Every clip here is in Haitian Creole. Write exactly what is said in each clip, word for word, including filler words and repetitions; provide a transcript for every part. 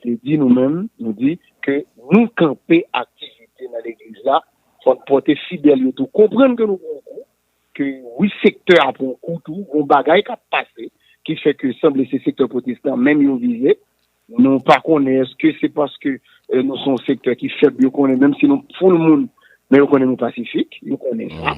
Te di nou menm, nou di ke nou kanpe aktivite nan legliz la, fò n pote fidèl yo tou konprann ke nou pran yon kou, ke wi, sektè a pran yon kou tou, gon bagay k ap pase, ki fè ke sanble se sektè pwotestan menm yo vize. Nou pa konnen èske se paske eh, nou se yon sektè ki fèb, yo konnen, menm si nou foul moun, men yo konnen nou pasifik, yo konnen sa.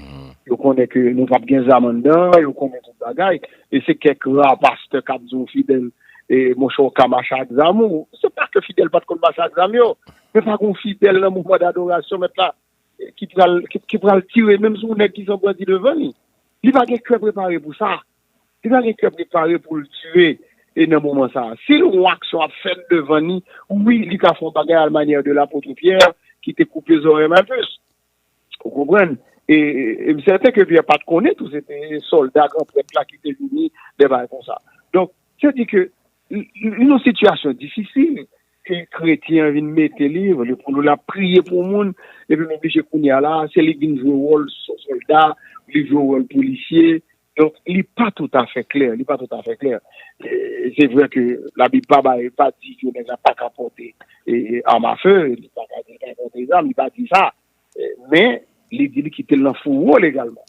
Yo konnen ke nou p ap gen zam anndan, yo konnen tout bagay. E se kèk ra pastè k ap di w fidèl, e monchè, w ka mache ak zam ou. Se pa ke fidèl pa t konn mache ak zam yo, men pa gon fidèl nan mouvman dadorasyon, mèt la, ki pral, ki, ki pral tire, menm si yon nèg ki san brandi devan li. Li pa gen kè prepare pou sa. Li pa gen kè prepare pou l tire e nan moman sa a. Si l wè yon aksyon ap fèt devan li, wi, li ka fè yon bagay à la manière de l'apôtre Pierre ki te koupe zòrèy Malchus. Ou konprann? E, e, e m sèten ke Pyè pa t konnen tou, se te sòlda gran prèt la ki te vini, de bagay konsa. Donk, se di ke n- n- nou sitiyasyon difisil, ke kretyen an vin mete li, olye pou nou l ap priye pou moun, epi nou oblije kounye a la, se li k vin jwe wòl sò- sòlda, li jwe wòl polisye. Donk, li pa toutafè klè, li pa toutafè klè. E, se vre ke Labib pa bay, pa di ke nèg la pa ka pòte e, e, arm à feu, li pa ka, li pa pòte zam, li pa di sa. Eh, men, li di li kite l nan fouwo legalman.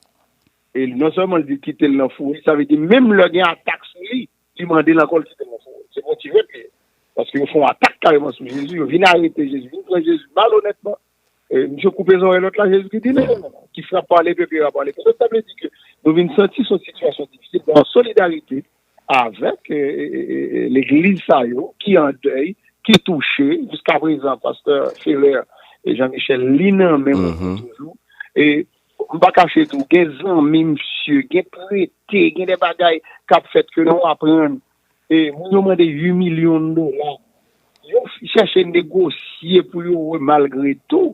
E non sèlman li di l kite l nan fouwo, sa vle di menm lè gen atak sou li, li mande l ankò l kite l nan fouwo. Se pou ti ret li ye. Paske yo fè yon atak kareman sou Jezi, yo vin arete Jezi, vin pran Jezi malonètman. E, misye koupe zòrèy lòt la, Jezi ki di non, non, non, non. Qui frappe par l'épée paiera par l'épée. Donk, sa vle di ke nou vin santi se yon sitiyasyon difisil, men an solidarite avèk e, e, e, e, legliz sa yo ki an dèy, ki touche. Jiska prezan, pastè Ferrer e Jean Michel, li nan men mwen toujou. E m pa kache tou, gen zanmi misye, gen prete, gen de bagay k ap fèt ke nou aprann. E moun yo mande uit milyon dola. Yo chèche negosye pou yo wè malgre tou.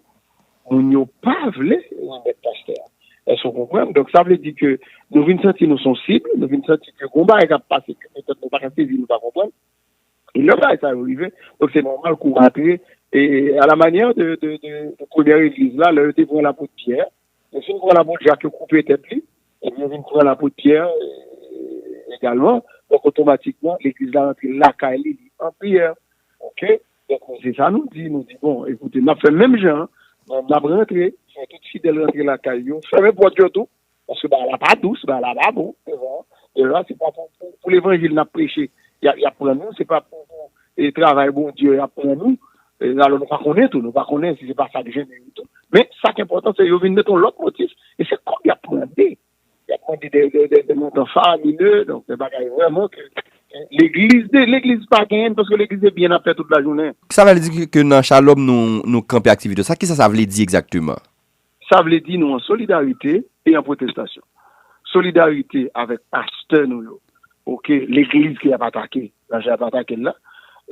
Moun yo pa vle remèt pastè a. Èske w konprann? Donk, sa vle di ke nou vin santi nou se yon sib, nou vin santi ke gon bagay k ap pase ke petèt nou pa ka sezi, nou pa konprann. E lè bagay sa yo rive, donk se nòmal ke w rantre, e, à la manière de, de, de, de premyè legliz la, lè yo te pran lapot Pyè, yo fin pran lapot Jak, yo koupe tèt li, epi yo vin pran lapot Pyè e, egalman. Donk, otomatikman, legliz la rantre lakay li, li an priyè. Oke? Donk, se sa nou di, nou di, bon, ekoute, n ap fè menm jan, n ap rantre, fè tout fidèl rantre lakay yo, fèmen pòt yo tou, paske bagay la pa dous, bagay la pa bon, devan, devan, se pa pou, pou, pou levanjil n ap preche, y ap, y ap pran nou, se pa pou, pou e, travay Bondye y ap pran nou, e, alò nou pa konnen tou, nou pa konnen si se pa sa k jennen yo tou. Men, sa k enpòtan, se yo vin met yon lòt motif, e se kòb y ap mande. Y ap mande de, de, de, de montan faramine, donk, de bagay vrèman ke, e, legliz, de, legliz pa genyen, paske legliz se byen n ap fè tout lajounen. Sa vle di ke, ke nan Shalom, nou, nou kanpe aktivite sa. Kisa sa vle di egzakteman? Sa vle di nou an solidarite e an pwotestasyon. Solidarite avèk pastè nou yo. Oke, legliz ke y ap atake, nan jan y ap atake l la.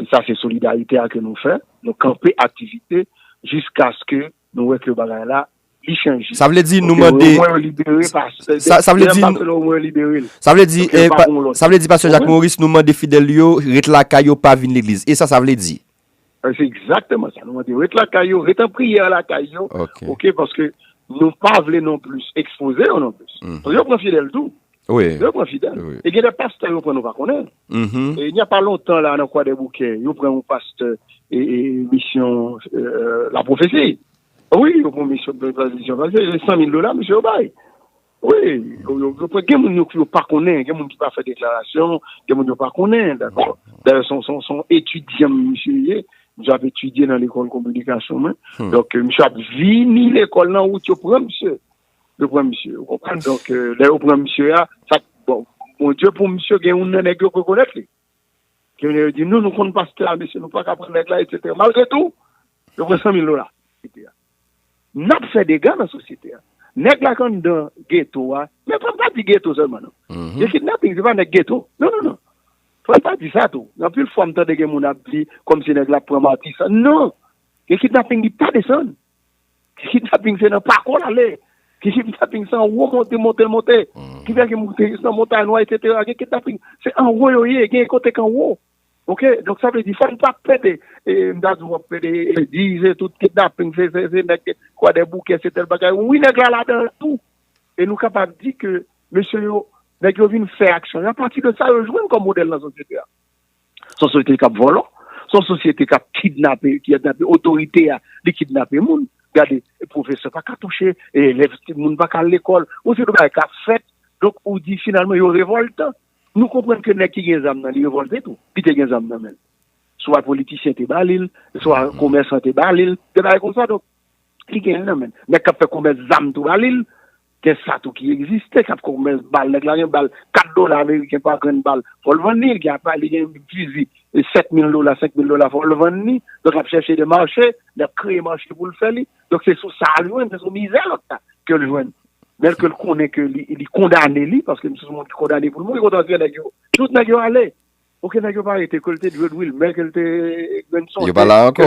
Sa se solidarite a ke nou fè. Nou kanpe aktivite jiskaske nou wè ke bagay la, li chanje. Sa vle di nou mande. Omwen yo libere pastè. Sa, sa vle di nou. Omwen yo libere l. Sa vle di, eh, pa, sa vle di pastè Jacques Maurice, nou mande fidèl yo ret lakay yo, pa vin legliz. E sa, sa vle di? E se egzakteman sa. Nou mande yo ret lakay yo, ret an priyè lakay yo. Oke, paske nou pa vle non plis ekspoze yo non plis. Paske yo pran fidèl tou. Wi. Yo pran fidèl. E gen de pastè yo pran nou pa konnen. E il n'y a pas longtemps la, nan Kwadèboukè, yo pran yon pastè e, e misyon e, la pwofesi. Wi, yo pran misyon, misyon, paske se san mil dola, misye yo bay. Wi, yo, yo, yo, gen moun yo, yo pa konnen, gen moun ki pa fè deklarasyon, gen moun yo pa konnen, dakò. Dayè, se yon, se yon, se yon etidyan misye ye, misye ap etidye nan lekòl kominikasyon, men. Donk, eh, misye ap vini lekòl nan wout, yo pran misye. Yo pran misye, ou konprann? Donk, eh, lè yo pran misye a, sa, bon, Bondye pou misye, gen youn nan nèg yo rekonèt li. Gen youn yo di, nou, nou konn pastè a, mesye, nou pa ka pran nèg la, etsetera. Malgre tou, yo pran san mil dola. N ap fè dega nan sosyete a. Nèg la k anndan geto a, men fò n pa di geto sèlman, non. Gen kidnaping, se pa nèg geto. Non, non, non. Fò n pa di sa tou. Anpil fwa, m tande gen moun ap di, kòmsi nèg la ap pran Matisan. Non! Gen kidnaping, li pa desann. Gen kidnaping, se nan pako l ale. Gen kidnaping, se anwo monte, monte, monte. Ki fè gen moun ki te jis nan Montay Nwa, etsetera. Gen kidnaping, se anwo yo ye. Gen kote k anwo. Oke, donk sa vle di, fò n pa pede, e, m ta di w ap pede, e, di se tout kidnaping, se, se, se nèg Kwadèboukè, se tèl bagay. Wi, nèg la ladan l tou. E nou kapab di ke mesye yo, nèg yo vin fè aksyon yo. Apati de sa, yo jwenn kòm modèl nan sosyete a. Se yon sosyete k ap vòlò, Se yon sosyete k ap kidnape, ki kidnape otorite a, li kidnape moun. Gade, pwofesè pa ka touche, elèv, timoun pa ka al lekòl. Yon seri de bagay k ap fèt. Donk, ou di, finalman, yo revòltan. Nou konprann ke nèg ki gen zam nan, li revòlte tou. Li te gen zam nan men l. Swa politisyen te ba li l, swa komèsan te ba li l, de bagay konsa. Donk, li gen l nan men l. Nèg k ap fè komès zam tou ba li l, gen sa tou ki egziste, k ap komès bal, nèg la gen bal kat dola ameriken pa grenn bal, fò l vann li, gen apa, li gen fizi sèt mil dola, senk mil dola, fò l vann li. Donk, l ap chèche de mache, l ap kreye mache pou l fè li. Donk, se sou sa l jwenn, se sou mizè lòt la ke l jwenn. Lè ke l konnen ke li, li kondane li, paske misye se yon moun ki kondane pou l mouri, kontan ke nèg yo, tout nèg yo ale. Oke, nèg yo pa rete, ke l te Dread Wilmer, ke l te Grenn Sonde, yo pa la ankò.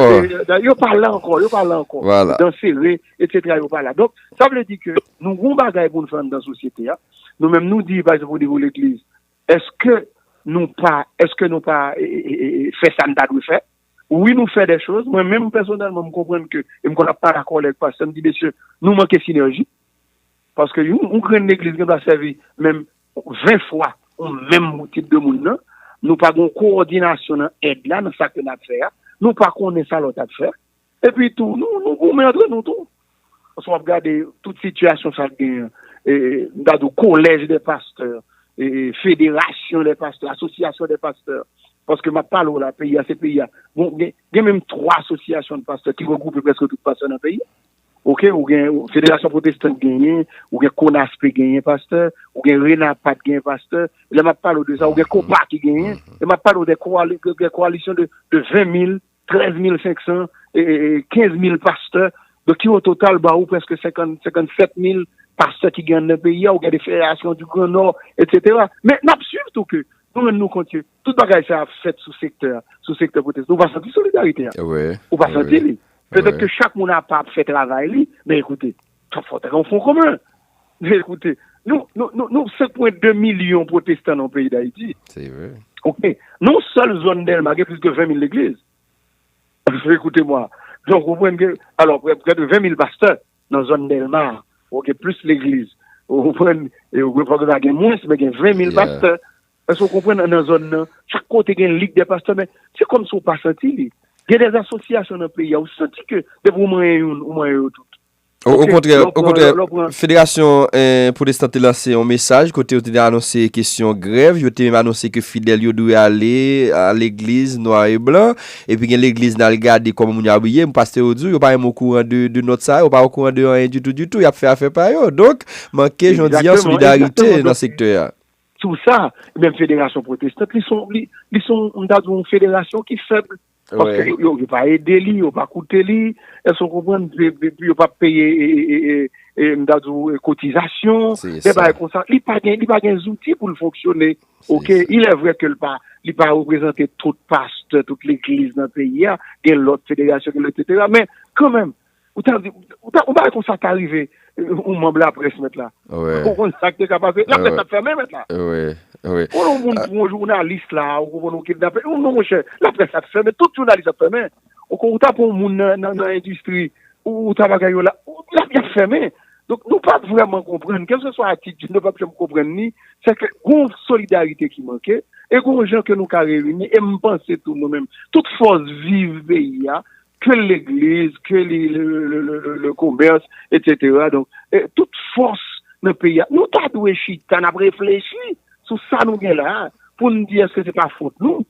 Yo pa la ankò, yo pa la ankò. Vwala. Dan sere, etsetera, yo pa la. Donk, sa vle di ke nou gon bagay pou n fè anndan sosyete a. Nou menm nou di, pa egzanp, onivo legliz, èske nou pa, èske nou pa e, e, e, e, fè sa n ta dwe fè? Wi, nou fè de choz. Mwen menm, pèsonèlman, m konprann ke, e m konn ap pale ak kòlèg pastè, m di, mesye, nou manke sinèji. Paske yon, yon grenn legliz gen dwa sèvi menm ven fwa yon menm tip de moun nan. Nou pa gen kowòdinasyon nan èd la, nan sa ke n ap fè a. Nou pa konnen sa lòt ap fè. Epi tou, nou, nou goumen antre nou tou. Paske w ap gade tout sitiyasyon sa k genyen. E, m ta di w, kolèj dè pastè, e, federasyon dè pastè, asosyasyon dè pastè. Paske m ap pale w la, peyi a se peyi a. Bon, gen, gen menm twa asosyasyon de pastè ki regwoupe prèske tout pastè nan peyi a. Oke, ou gen Federasyon Pwotestan genyen, ou gen Konaspe genyen pastè, ou gen Renapad genyen pastè. Lè m ap pale w de sa, ou gen Kopa ki genyen. E m ap pale w de kowali-, de, de kowalisyon de, de ven mil, trèz mil senk san, e, e, e kenz mil pastè. Donk, ki o total ba ou prèske senkant, senkannsèt mil pastè ki gen anndan peyi a, ou gen de federasyon di Gran Nò, etsetera. Men n ap swiv tou ke nou rann nou kont ke tout bagay sa ap fèt sou sektè a, sou sektè pwotestan. Ou pa santi solidarite a. Ou pa santi li. Petèt ke chak moun apa ap fè travay li, men ekoute, fò, fò ta gen yon fon komen. Men ekoute, nou, nou, nou, nou senk pwen de milyon pwotestan nan peyi Dayiti. Se vre. Oke. Nan yon sèl zòn Dèlma, gen plis ke ven mil legliz. Écoutez-moi. Donk, ou konprann ke, alò, prè, prè de ven mil pastè nan zòn Dèlma, oke, plis legliz. Ou konprann, e ou konprann pa gen mwens, men gen ven mil pastè. Èske w konprann nan zòn nan? Chak kote gen lig dè pastè, men se kòmsi w pa santi li. Gen de asosyasyon nan peyi a, ou santi ke depi w manyen youn, ou manyen yo tout. O, okontrè, okontrè, Federasyon, eh, Pwotestan te lanse yon mesaj kote yo te anonse kesyon grèv, yo te menm anonse ke fidèl yo dwe ale a legliz nwa e blan, epi gen legliz n al gade kòman moun yo abiye, pastè yo di w, yo pa menm okouran de, de nòt sa, yo pa okouran de anyen ditou, ditou, y ap fè afè pa yo. Donk, manke, jan w di an, solidarite nan sektè a. Sou sa, menm Federasyon Pwotestan, li son, li, li son, m ta di w, yon federasyon ki fèb. Paske yo, yo, yo pa ede li, yo pa koute li. Èske w konprann? Epi yo pa peye, e, e, e, e, e, m ta di w, e, kotizasyon, de bagay konsa. Li pa gen, li pa gen zouti pou l fonksyone. Oke, il est vrai ke l pa, li pa reprezante tout pastè, tout legliz nan peyi a. Gen lòt federasyon, gen lòt, etsetera. Men, kanmenm, ou ta di, ou ta, yon bagay konsa ta rive, e, yon manm laprès, mèt la. Ou konn sa k te ka pase? Laprès ap fèmen, mèt la. Ou wè yon moun, yon jounalis la, ou konprann, ou kidnape. Non, non, monchè, laprès ap fèmen, tout jounalis ap fèmen. Ou konn, ou ta pran yon moun nan, nan, nan endistri, ou, ou ta bagay yo la, ou, l ap, y ap fèmen. Donk, nou p ap vrèman konprann, kèlkeswa atitid, nou p ap janm konprann ni, se ke gon solidarite ki manke, e gon jan ke nou ka reyini, e m panse tou nou menm, tout fòs viv peyi a, ke legliz, ke li, le, le, le, le, le komès, etsetera. Donk, e, tout fòs nan peyi a, nou ta dwe chita, n ap reflechi sou sa nou gen la a, pou n di èske se pa fòt nou.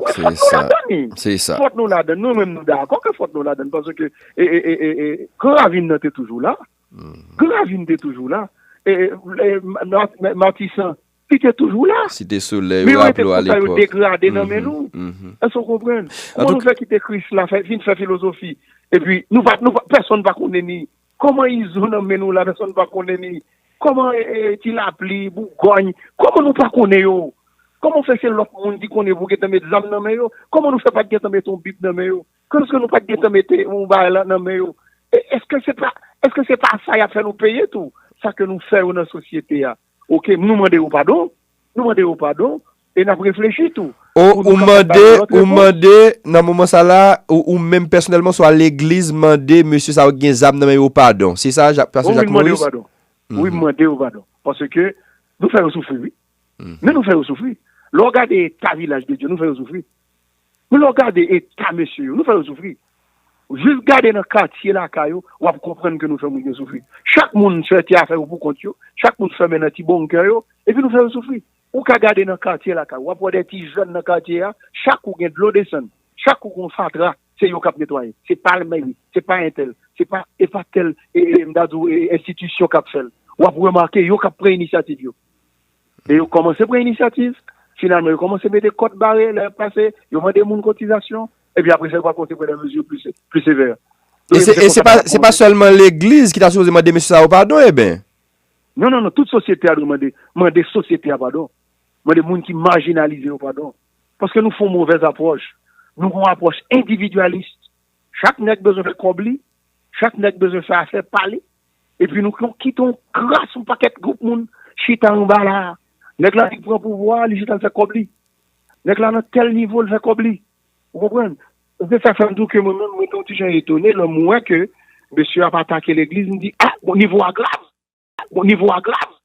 Wi, fòt nou ladan li. Fòt nou ladan. Nou menm nou dakò ke fòt nou ladan, paske, e, e, e, e, e, Gran Ravin nan te toujou la. Gran Ravin te toujou la. E, e, e, Ma-, Ma-, Matisan, li te toujou la. Site Solèy, w raple w alepòk. Yo rete konsa, yo degrade nan men nou. Èske w konprann? Kòman nou fè kite Kris la, fè, vin fè filozofi? Epi, nou pa, nou pa, pèsonn pa konnen ni. Kòman Izo nan men nou la, pèsonn pa konnen ni? Kòman, e, e, Ti Lapli, Bougòny, kòman nou pa konnen yo? Kòman fè se lòt moun ki konnen pou gentan met zam nan men yo? Kòman nou fè pa t gentan met yon Bib nan men yo? Kòman nou pa t gentan mete yon bagay la nan men yo? E, èske se pa, èske se pa sa y ap fè nou peye tou? Sa ke nou fè yo nan sosyete a? Oke, nou mande yo padon. Nou mande yo padon. E n ap reflechi tou. O, ou mande, ou mande, nan moman sa la, ou, ou menm pèsonèlman, swa legliz mande mesye sa yo ki gen zam nan men yo padon. Se sa, pastè Jacques Maurice? Wi, m mande yo padon. Wi, m mande yo padon. Paske nou fè yo soufri, wi. Men nou fè yo soufri. Lè w gade eta Vilaj de Dye, nou fè yo soufri. Men lè w gade eta mesye yo, nou fè yo soufri. Jis gade nan katye lakay yo, w ap konprann ke nou fè moun yo soufri. Chak moun fè ti afè yo pou kont yo, chak moun fèmen nan ti bonkè yo, epi nou fè yo soufri. Ou ka gade nan katye lakay ou, w ap wè de ti jèn nan katye a, chak kou gen dlo desann, chak kou gen fatra, se yo k ap netwaye. Se pa meri, se pa entèl, se pa, e pa tèl, e, e, m ta di w, e, enstitisyon k ap fè l. W ap remake yo k ap pran inisyativ yo. E yo kòmanse pran inisyativ. Finalman, yo kòmanse mete kòd bare lè y ap pase, yo mande moun kotizasyon, epi apre sa, yo pral kòmanse pran de mezi pli se- pli sevè. E se e se pa se pa sèlman legliz ki ta sipoze mande mesye sa yo padon, eben. Non, non, non, tout sosyete a dwe mande, mande sosyete a padon. Mande moun ki majinalize yo padon. Paske nou fè yon movèz apwòch. Nou gen yon apwòch endividyalis. Chak nèg bezwen fè kòb li, chak nèg bezwen fè afè pa li. Epi nou kite yon kras yon pakèt gwoup moun chita anba la. Nèg la li pran pouvwa a, li chita l fè kòb li. Nèg la nan tèl nivo, l fè kòb li. Ou konprann? Se sa fè m di w ke mwen menm, mwen te yon ti jan etone lè m wè ke mesye ap atake legliz, m di, a, bon, nivo a grav. Bon, nivo a grav.